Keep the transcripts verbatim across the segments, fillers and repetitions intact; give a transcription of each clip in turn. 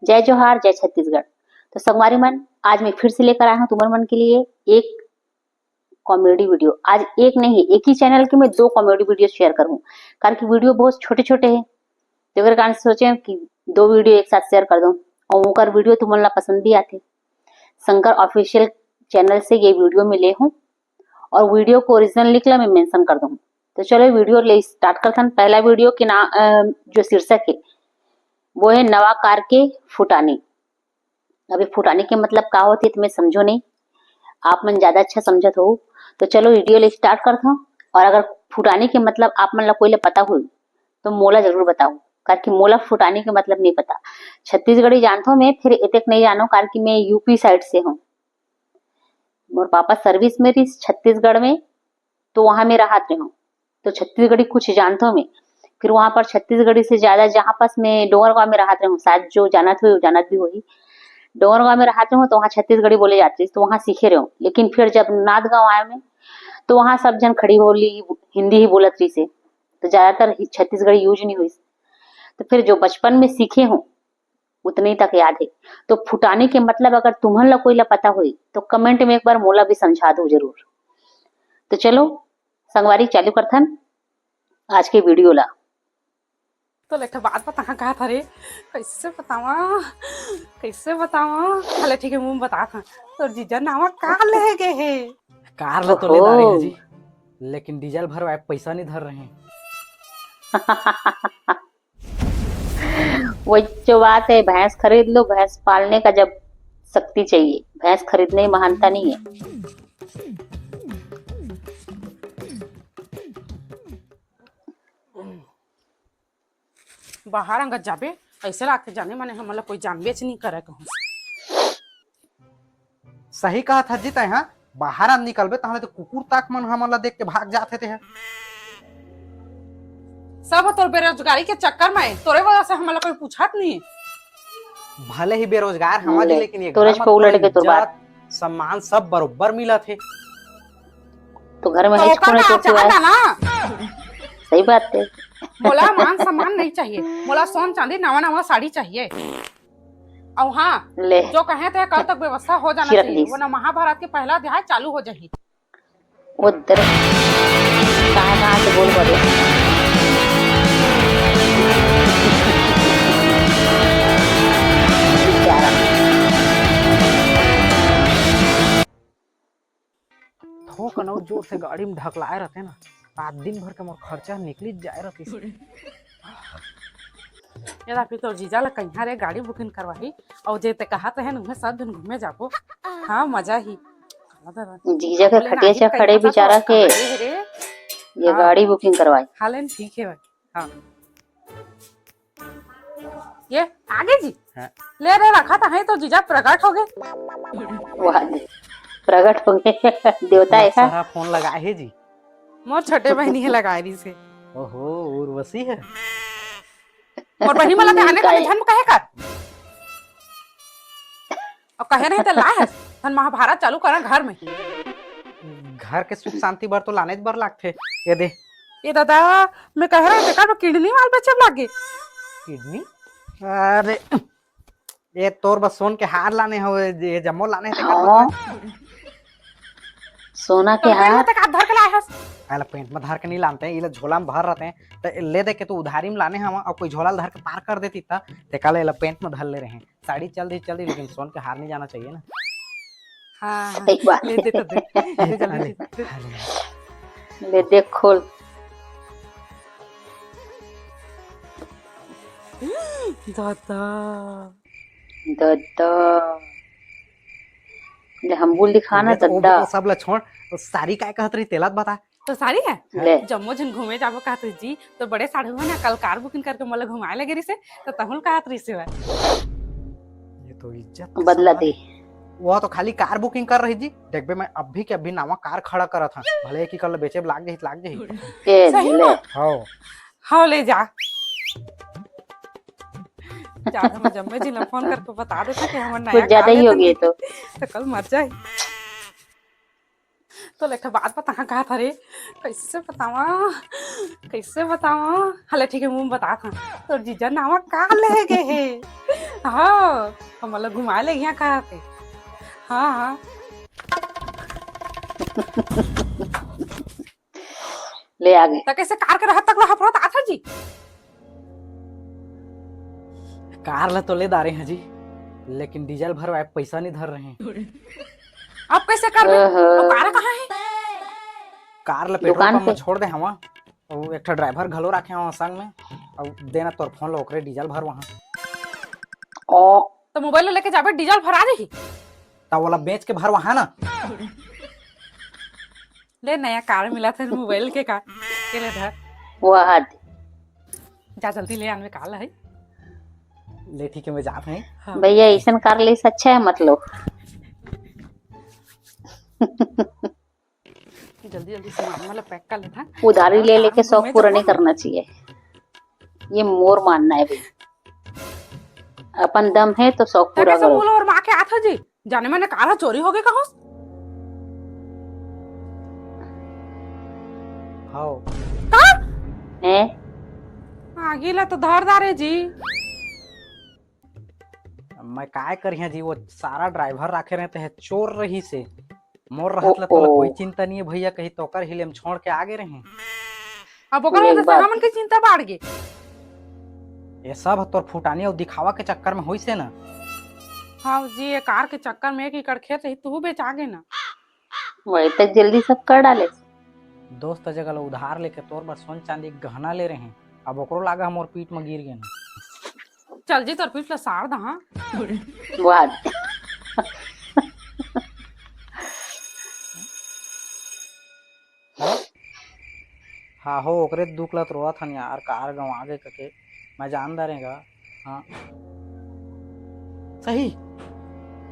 जय जोहार, जय छत्तीसगढ़। तो संगवारी मन, आज मैं फिर से लेकर आया हूँ तुम्हारे मन के लिए एक कॉमेडी वीडियो। आज एक नहीं, एक ही चैनल के मैं दो कॉमेडी वीडियो शेयर करूँ, कारण कि वीडियो बहुत छोटे छोटे हैं। तो एकर कारण सोचे कि दो वीडियो एक साथ शेयर कर दूँ और ओकर वीडियो तुमन ला पसंद भी आते। शंकर ऑफिशियल चैनल से ये वीडियो में ले हूँ और वीडियो को ओरिजिनल लिख ला, मैं मेंशन कर दूँ। तो चलो वीडियो ले स्टार्ट करथन। पहला वीडियो के नाम, अ, जो शीर्षक है वो है नवा कार के फुटानी। अभी फुटानी के मतलब का होती है तुम्हें समझो नहीं, आप मन ज्यादा अच्छा समझत हो। तो चलो वीडियो ले स्टार्ट करथन। और अगर फुटानी के मतलब आप मन ला कोई ला पता हो तो मोला जरूर बताओ, कारण कि मोला फुटानी के मतलब नहीं पता। छत्तीसगढ़ी जानथो मैं, फिर एतेक नहीं जानो कारण कि मैं यूपी साइड से हूँ। मोर पापा सर्विस में रहिस छत्तीसगढ़ में, तो वहाँ मैं रहत रहूँ, तो छत्तीसगढ़ी कुछ जानथो मैं। फिर वहाँ पर छत्तीसगढ़ी से ज्यादा जहाँ पास मैं डोंगरगांव में रहत रहूँ, शायद जो जानत हुई वो जानत भी होही। डोंगरगांव में रहत रहूँ तो वहाँ छत्तीसगढ़ी बोले जात रहिस, तो वहाँ सीखे रहूँ। लेकिन फिर जब नांदगांव आए मैं, तो वहाँ सब झन खड़ी बोली हिंदी ही बोलत रहिस हे, तो ज्यादातर ही छत्तीसगढ़ी यूज नहीं हुई। तो फिर जो बचपन में सीखे हूँ उतने तक याद है। तो फुटानी के मतलब अगर तुम्हन ला कोई ला पता होई तो कमेंट में एक बार मोला भी समझा दो जरूर। तो चलो संगवारी चालू करथन आज के वीडियो ला। तो लेके बात बता कहाँ था रे, कैसे बतावा, कैसे बतावा? हले ठीक है, मुंह बता था। तो जीजा नावा कार ले गए है। कार ला तो ले ओहो। डारे हैं जी, लेकिन डीजल भरवाए पैसा नहीं धर रहे हैं। वही जो बात है, भैंस खरीद लो, भैंस पालने का जब शक्ति चाहिए, भैंस खरीदने में महानता नहीं है। बाहर अंगत जाबे, ऐसे लागथे जाने माने हमन ला कोई जानबेच नहीं करे कहूँ। सही कहा था जी तैं, हाँ? बाहर हम निकलबे तहाँ ले तो कुकुर ताक मन हमन ला देख के भाग जात हे ते ह। सब तोर बेरोजगारी के चक्कर में, तोरे वजह से हमन ला कोई पूछत नहीं। भले ही बेरोजगार हवा जी, ले, लेकिन ये तोरे घर में पउलट तोर के तोर बात। इज्जत, सम्मान सब बरोबर मिलत हे। तो घर में तो है ओकर कौन ना है, चाहता ना। सही बात है। मोला मान सम्मान नहीं चाहिए, मोला सोन चांदी नवा नवा साड़ी चाहिए। अउ हाँ, ले। जो कहे थे कल तक व्यवस्था हो जाना चाहिए, वरना महाभारत के पहला अध्याय चालू हो जाही। उधर कहाँ कहाँ से बोल पड़े। थोक अनउर जोर से गाड़ी में ढकलाए रहते ना, आज दिन भर के मोर खर्चा निकली जाए रहती। ये दा फिर तोर जीजा ला कहिया रे गाड़ी बुकिंग करवाही, अउ जे ते कहत रहे न, उहे सब दिन घूमे जाबो। हाँ, मजा ही। जीजा के खटिया से खड़े बेचारा के ये गाड़ी बुकिंग करवाई। हाँ, लेन ठीक है भाई। हाँ। ये आगे जी। हाँ। ले रे, रखा था, है तो जीजा प्रकट हो गए। वाह जी, प्रकट हो गए। देवता है का? सारा फोन लगा है जी। मोर छोटे बहनी है लगाए रही से। ओहो, उर्वशी है। मोर बहनी मला ते आने का झन कहे कर। अब कहे नहीं ते लाए हस। धन महाभारत चालू करा घर में। घर के सुख शांति बर तो लाने बर लागथे। ये दे। ये दादा, मैं कह रहा हूँ, देखा तो किडनी माल बेचे लागे। किडनी? अरे, ये तोर बस सोन के हार लाने हो, ये जम्मो लाने हे, तेकर हाँ। बस। सोना के तो हार। ते का धर के लाए हस? एला पेंट में धर के नहीं लानते, इला झोला में भर रहते हैं। तो ले दे के तू उधारी में लाने हवा और कोई झोला धर के पार कर देती त, ते काले एला पेंट में धर ले रहे हैं। साड़ी चल रही, चल रही, लेकिन सोन के हार नहीं जाना चाहिए ना। हाँ, हाँ। सही बात ले दे तो दे। ले जल्दी ले दे। ले दे खोल। दादा। दादा। ले हम बोल दिखाना ये तो वो दादा। वो सब ला छोड़, तो सारी काय कहत रही तेला बता। तो सारी है? ले। जम्मो झन घूमे जाबो कहत रही जी, तो बड़े साढ़ू है ना, कल कार बुकिंग करके मोला घुमाए लगे रही से, तो तहुल कहत रही से। ये तो इज्जत बदला दे। वो तो खाली कार बुकिंग कर रही जी। देखबे मैं अभी के अभी नवा कार खड़ा करत हूँ, भले एक ही कल बेचे लाग जाही, लाग जाही। ए, सही ले। में? हाँ। हाँ, ले जा। जा, हम जम्मे जी ला फोन करके बता देते कि हमर नया कुछ ज्यादा ही हो गए तो। तो कल मर जाए। तो लेके बात बता, कहाँ था रे? कैसे बतावा, कैसे बतावा? हले ठीक है, मुंह बता था। तो जीजा नावा का ले गए है? त हाँ, हमला घुमाए ले गया कहा थे। हाँ, हाँ। ले आगे। त कैसे कार के रहत तक ला हफरत आथा जी? कार ला तो ले दारे हैं जी, लेकिन डीजल भरवाए पैसा नहीं धर रहे हैं। अब कैसे करबे? ओहो। अब कार कहाँ है? कार ला पेट्रोल दुकान पंप में पे। छोड़ दे हवा। अउ एक ठो ड्राइवर घलो राखे हवा संग में। अउ देना तोर फोन ला ओकरे डीजल भरवा। ओ। त मोबाइल ला लेके जाबे, डीजल भरा देही। त ओला बेच के भरवा ना। ले नया कार मिला था मोबाइल के का, के ले धर। वाह। जा जल्दी ले आनवे काल है। ले ठीक है, मैं जात हूँ। हाँ। भैया, ऐसन कार ले से अच्छा है, मतलब। जल्दी जल्दी सामान वाला पैक कर लेता। उधारी ले लेके शौक पूरा नहीं करना चाहिए, ये मोर मानना है भाई। अपन दम है तो शौक पूरा करो। मोला और माँ के आथा जी, जाने माने कार चोरी हो गए कहो। हाओ। का? हैं? आगे ला तो धारदार है जी। मैं काय करिया जी, वो सारा ड्राइवर राखे रहते हैं, चोर रही से। मोर रहत ला तोला कोई चिंता नहीं है भैया, कहीं तोकर ही ले हम छोड़ के आगे रहे। अब ओकर वजह से हमन के चिंता बढ़ गई। ये सब तोर फुटानी और दिखावा के चक्कर में होइस हे ना। हाँ जी, ये कार के चक्कर में एक एकड़ खेत रही, तू बेच आगे ना। वही तक जल्दी सब कर डाले। दोस्त जगह ला उधार लेके तोर बर सोन चांदी के गहना ले रहे, अब ओकरो लागा हमर पीठ में गिर गए ना। चल जी, तोर पीठ ला सार दहा। वाह। हाँ हो, ओकरे दुख ला तो रोवत हन यार, कार गंवा गे कके। मैं जान दारें गा। हाँ। सही।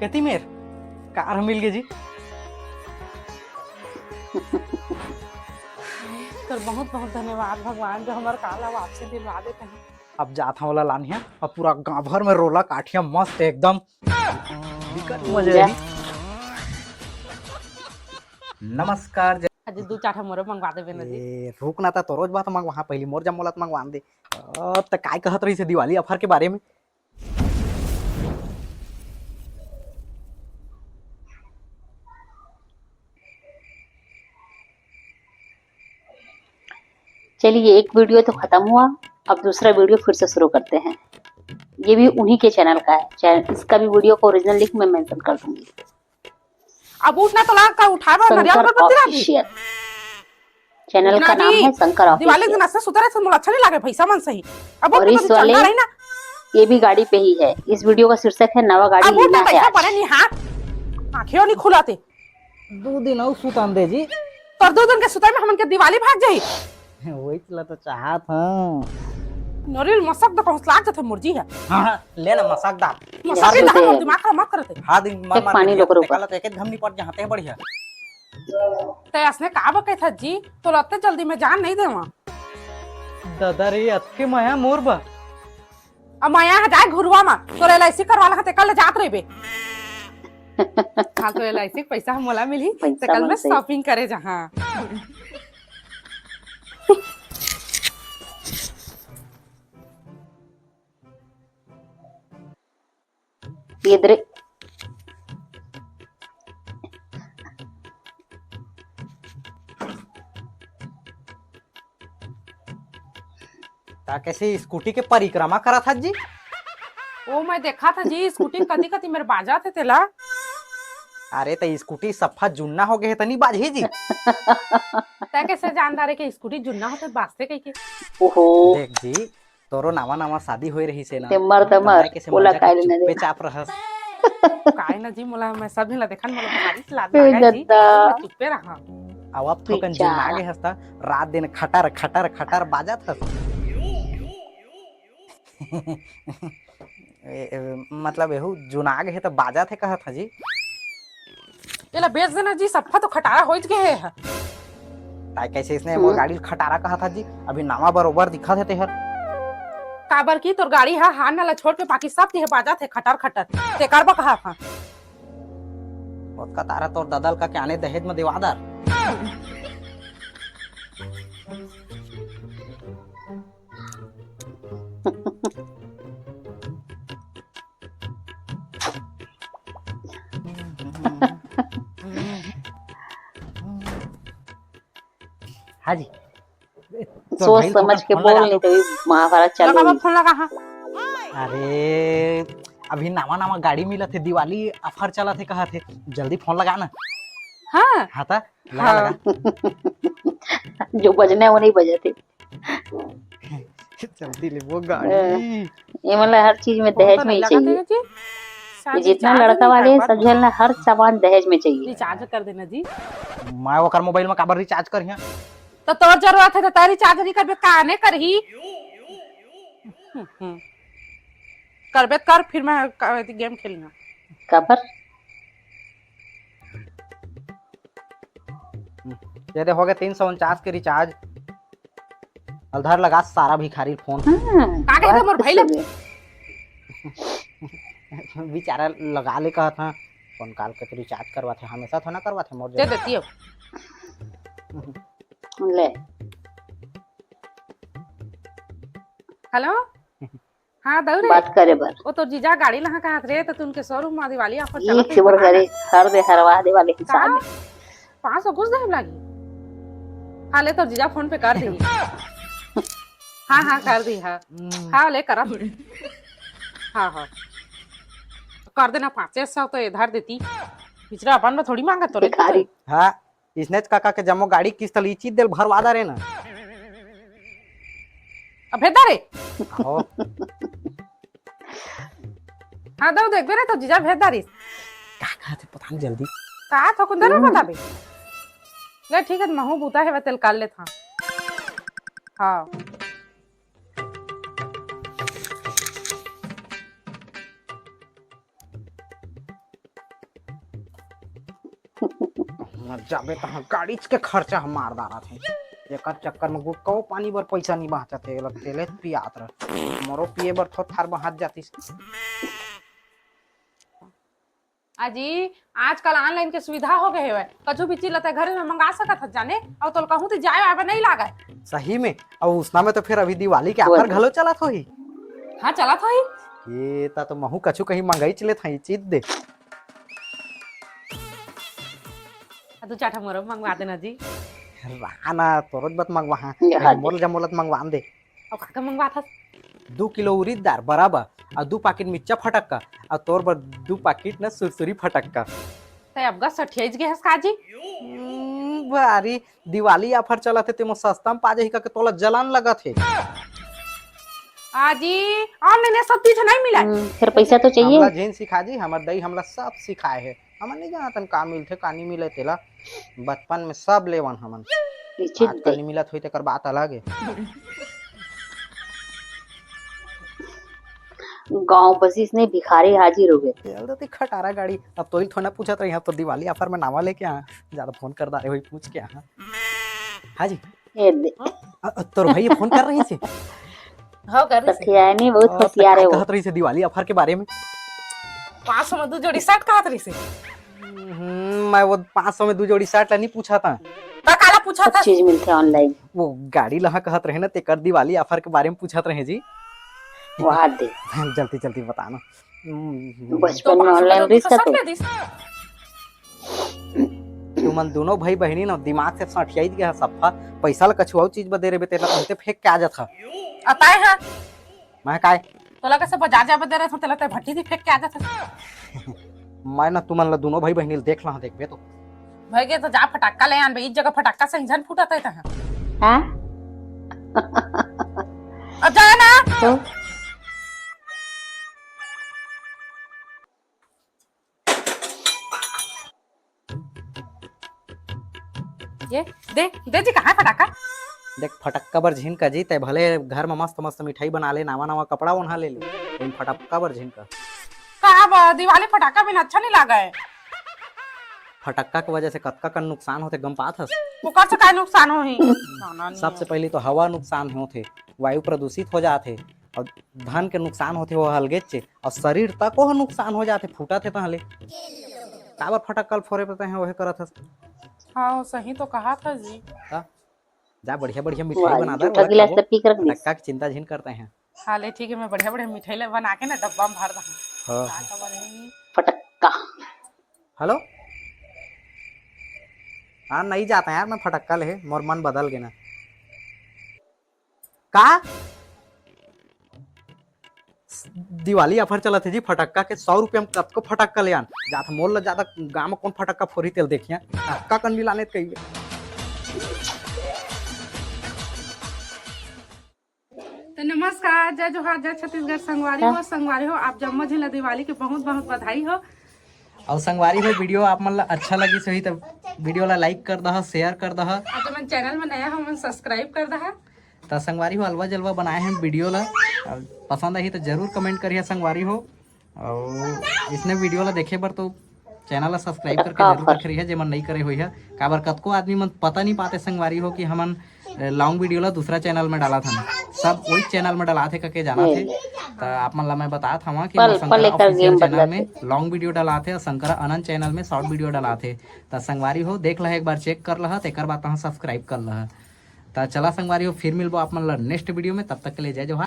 कति मेर कार मिल गे जी। तोर बहुत बहुत धन्यवाद भगवान, जो हमर कार ला वापसी दिलवा देते हैं। अब जात हंव ओला लानिया, अब पूरा गांव भर में रोला काटिया मस्त एकदम। बिकट मजा आही। नमस्कार, जय अजी, दू चार ठा मोरो मंगवा देबे ना जी। ए, रुक ना, त तो रोज बात मंगवा, हाँ, पहली मोर जम्मो ला त मंगवा दे। अ, त काय कहत रहिस हे दिवाली offer के बारे में? चलिए, एक वीडियो तो खत्म हुआ, अब दूसरा वीडियो फिर से शुरू करते हैं। ये भी उन्हीं के चैनल का है, चैनल, इसका भी वीडियो को ओरिजिनल लिंक मैं मेंशन कर दूंगी। अब उठना तो लाग का उठावे और नरियल शंकर अगरबत्ती लागी। ऑफिशियल। चैनल उठना का नाम जी, है शंकर दिवाली ऑफिशियल। दिन ऐसे सुते रहे, मोला अच्छा नहीं लागे, भैसा मन सही। अब और उठ, इस कभी वाले चलना रही ना। ये भी गाड़ी पे ही है। इस वीडियो का शीर्षक है नवा गाड़ी अब उठ लेना ना, है भैसा आज। बने नहीं हाथ, आंखें नहीं खुलाते। दू दिन अउ सुतन दे जी। तोर दू दिन के सुतई में हमन के दिवाली भाग जाही। वही चला तो चाहत हूँ। नरियल मसक द कहूँ लाग जथे मुर्जी है। हाँ, हाँ, ले ना मसक दा। मसक हाथ दा, धो दे। दिमाग खराब मत करते। हाथ दिन मार एक मार पानी के रोक, रोक। तेका ला तो एक एक घम निपट जहाँ ते बढ़िया। ते असने का बकैथा जी, तो लत्ते जल्दी में जान नहीं देवा। दादा रे, अतके मया मोर बा। अब मया ह जाए घुरुआ मा, तोर एल आई सी करवा लगा, तेकर ले जात रहिबे। हाँ, तो एल आई सी के पैसा ह मोला मिलही, पैसा तेकर मन में से। शॉपिंग करे जहाँ। ये दे रे। का कैसे स्कूटी के परिक्रमा करत हस जी? ओ, मैं देखा था जी, स्कूटी कती कती मेर बाजत हे तेला। अरे, त स्कूटी सफा जुन्ना हो गए हे, त नहीं बाजही जी। तै कैसे जानदार हे कि स्कूटी जुन्ना होथे, बाजथे कहिके? ओहो। देख जी, तोरो नावा नावा शादी होए रहिस हे ना, ते मर, ते त मर, मैं कैसे ओला मजा के काय लेना चुप्पे देना। चाप रहस। काय ना जी, मोला, मैं सब ला देखन, मोला भारी लाज ए लागे जी, दद्दा। मैं चुप्पे रहा। अब, अब थोकन बेचारा। जुन्ना गे हस त, रात दिन खटर, खटर, खटर बाजत हस। ए, ए, मतलब, एहू जुन्ना गे हे त बाजत हे कहत ह जी। एला बेच देना जी, सफा तो खटारा होइच गे हे। ताई कैसे इसने मोर हम्म। गाड़ी ल खटारा कहा था जी, अभी नवा बरोबर दिखा थे तेहर। काबर की तोर गाड़ी हा हान ला छोड़ के बाकी सब तिहे बाजा थे खटर खटर, ते करबा कहा था। ओतका तारा तोर ददल का के आने दहेज में देवादर। हाँ जी। तोर सोच भाई ल समझ फोन के लगा बोल, दो। नहीं तो ये महाभारत चालू लगा बा होई। फोन लगा, हाँ। अरे, अभी नवा नवा गाड़ी मिलत हे, दिवाली offer चलत हे, कहत हे, जल्दी फोन लगा ना। हाँ। हाँ ता, लगा, हाँ। लगा। जो बजना हे, वो नहीं बजत हे। जल्दी ले वो गाड़ी। ए, ये मतलब हर चीज में दहेज में ही चाहिए। ये जितना लड़का वाले हैं, सब झन ला हर सामान दहेज में चाहिए। रिचार्ज कर देना जी। मैं ओकर मोबाइल में काबर रिचार्ज करिहां? तो तोर जरूरत हे तो तैं रिचार्ज नहीं करबे, काने करही? करबे त कर, फिर मैं क-, गेम खेलिहां। काबर? ये दे हो गया तीन सौ उनचास के रिचार्ज। अलधर लगा सारा भिखारी फोन। हाँ, का कहे मोर भाई ले? बेचारा लगा ले कहत हां, फोन कॉल के तो रिचार्ज करवाथे, हमेशा थोड़ा करवाथे मोर दे जगह। देती हो। ले। हेलो? हाँ, दऊ रे। बात करे बर। वो तोर जीजा गाड़ी लहा कहत रे, तो तुनके शोरूम में दिवाली offer चलत हे। एक से बढ़ करे, हर दे हरवा दे वाले हिसाब में। पाँच सौ घुस दे हम लागी। हाँ, ले तोर जीजा फोन पे कर दी। हाँ, हाँ, कर दी, हाँ। हम्म। हाँ, ले करब। हाँ, हाँ। कर देना पाँचे सौ तो इधर देती। पिछला अपन में थोड़ी मांगत तो रे। भिखारी। हाँ। इसनेच काका के जम्मो गाड़ी किस्त ल इचित देल भरवा दा रे ना। अबे दा रे। हो। हाँ, दऊ देखबे रे, तो जीजा भेज दा रे। का कहत हे पता नहीं जल्दी। का थोकुन देर में बताबे। ले ठीक है, महू बूता हे, तेल कर लेत हाँ। हाँ। मर जाबे तहाँ गाड़ीच के खर्चा हम मार डारत हे। एकर चक्कर में गुटकाओ पानी बर पैसा नहीं बाँचत हे, एला तेले पियात रह। मोरो पिए बर थोर थार बाँच जातिस। अजी, आजकल online के सुविधा हो गए हवय, कछु भी चीज ल तैं घरे में मंगा सकत हस जाने, अउ तोला कहूँ ते जाए आए बर नहीं लागय। सही में? अउ उसना में तो फिर अभी दिवाली के offer घलो चलत होही। हाँ, चलत होही। ये ता तो महू कछु कहीं मंगाईच लेत हई, चीज दे। आ, दू चार ठा मोरो मंगवा देना जी। रहा ना, तोरो बर मंगवा हाँ। मोर जमोलत मंगवा दे। अउ का का मंगवाथस? दू किलो उरीद दार बराबर, अउ दू पाकिट मिर्चा फटक्का, अउ तोर बर दू पाकिट न सुरसुरी फटक्का। तैं अबगा सठियाइच गे हस का जी? हम्म, बारी दिवाली offer चलत हे, तेमा सस्ता म पा जाही कहिके तोला जलन लगत हे। आजी, online ये सब चीज नहीं मिलय। हम्म, फिर पैसा तो चाहिए। हमला झिन सिखा जी, हमर दई हमला सब सिखाए हे। हमन नहीं जानतन का मिलथे, का नहीं मिले तेला। बचपन में सब लेवन हमन। आजकल नहीं मिलत होही तेकर बात अलग हे। गाँव बसिस नहीं, भिखारी हाजिर हो गए। चल देती खटारा गाड़ी। अब तोहिल थोड़ा पूछत रही, अब तो दिवाली offer में नावा लेके आ, ज्यादा फोन कर डारे होही पूछ के आ। हाँ जी। ए दे। अ, अ, तोर भाई ये फोन कर रहिसे? हाँ, कर रहिसे। सठियाए नहीं, बहुत होशियार हे वो। कहत रहिसे दिवाली offer के बारे में। पाँच सौ में दू जोड़ी shirt कहत रहिसे। हम्म, मैं वो पाँच सौ में दू जोड़ी shirt ला नहीं पूछा था। तो काला पूछा था? सब चीज मिलथे online। वो गाड़ी लहा कहत रहे ना, तेकर दिवाली offer के बारे में पूछत रहे जी। वाह दे। जल्दी जल्दी बता ना। हम्म, बचपन में online रिस का तो। तुमन दोनों भाई बहिनी न दिमाग से सठियाई गया सफा। पैसा ल कछु अउ चीज बर दे रहे तेला कहते फेंक के आ जात हा। अताए हा। मैं काय? तोला कैसे बाजार जाबे दे रहे तेला ते भट्टी दी फेंक के आ जात हा। मैं न तुमन ल दोनों भाई बहिनी ल देख ला, देखबे तो। भाई के तो जा फटाका ले आन बे, इस जगह फटाका से इंजन फूटत है तहाँ। हाँ? अब जा ना। तो? ये दे, दे जी, कहाँ है फटाका? देख, फटक्का बर झिन का जी, तै भले घर में मस्त मस्त मिठाई बना ले, नवा नवा कपड़ा ओन्हा ले ले, लेकिन फटक्का बर झिन का। का बा, दिवाली फटाका बिना अच्छा नहीं लागा है। फटक्का के वजह से कतका कन नुकसान होथे, गम पात हस? ओकर से काय नुकसान होही? सबसे पहले तो हवा नुकसान होथे, वायु प्रदूषित हो जाथे, और धन के नुकसान होथे, वो अलगेच हे, और शरीर तक वो नुकसान हो जाथे, फूटत हे तहले। काबर फटक्का ल फोरे पे तहे ओहे करत हस? हाँ, सही तो कहा था जी। हाँ? जा बढ़िया बढ़िया मिठाई बना दे, जूठा गिलास ला पी के रख दीस। फटक्का की चिंता झिन करते हैं। हाँ, ले ठीक है, मैं बढ़िया बढ़िया मिठाई ले बना के ना डब्बा में भर दूँ। हाँ। फटक्का। हेलो? हाँ, नहीं जाता यार, मैं फटक्का ले, मोर मन बदल गे ना। का? दिवाली ऑफर चलत हे जी, फटक्का के। सौ रुपया में कतको फटक्का ले आन। जात मोर ला ज्यादा गाँव में कौन फटक्का फोरी तेल देखिया, फटक्का कंडी लाने कही। तो नमस्कार, जय जोहार, जय छत्तीसगढ़। संगवारी हो, संगवारी हो, आप जम्मो झिन ला दिवाली के बहुत बहुत बधाई हो। और संगवारी हो, वीडियो आप मन ला अच्छा लगिस होही तो वीडियो ला लाइक कर दहा, शेयर कर दहा। आप मन चैनल में नया हो, मन सब्सक्राइब कर दहा। तो संगवारी हो, अलवा जलवा बनाए हैं वीडियो ला, और पसंद आही तो जरूर कमेंट करिए संगवारी हो। और इसने वीडियो ला देखे बर तो चैनल ला सब्सक्राइब करके जरूर रखे रहिए, जेमन नहीं करे होइहा। काबर कतको आदमी मन पता नहीं पाते संगवारी हो कि हमन लॉन्ग वीडियो ला दूसरा चैनल में डालत हन, सब वही चैनल में डालत हे करके जानत हे। त आप मन ला मैं बतात हवा कि पल, मैं पल शंकर एकर ऑफिशियल गेम चैनल बदलत में हे। लॉन्ग वीडियो डालत हे और शंकर आनंद चैनल में शॉर्ट वीडियो डालत हे। त संगवारी हो, देख लहा, एक बार चेक कर लहा, तेकर बाद तहाँ सब्सक्राइब कर लहा। त चला संगवारी हो, फिर मिलबो आप मन ला नेक्स्ट वीडियो में, तब तक के लिए जय जोहार।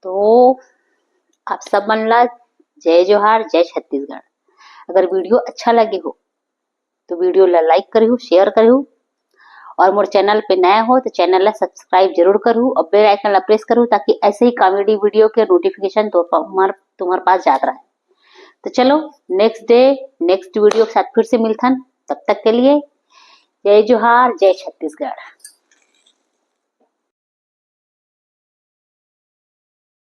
तो आप सब मन ला जय जोहार, जय छत्तीसगढ़। अगर वीडियो अच्छा लगे हो तो वीडियो ला लाइक करिहू, शेयर करिहू, और मोर चैनल पे नया हो तो चैनल ला सब्सक्राइब जरूर करिहू और बेल आइकन ला प्रेस करिहू, ताकि ऐसे ही कॉमेडी वीडियो के नोटिफिकेशन तुम्हार तुम्हार पास जात रहे। तो चलो, नेक्स्ट डे नेक्स्ट वीडियो के साथ फिर से मिलथन। तब तक के लिए जय जोहार, जय छत्तीसगढ़।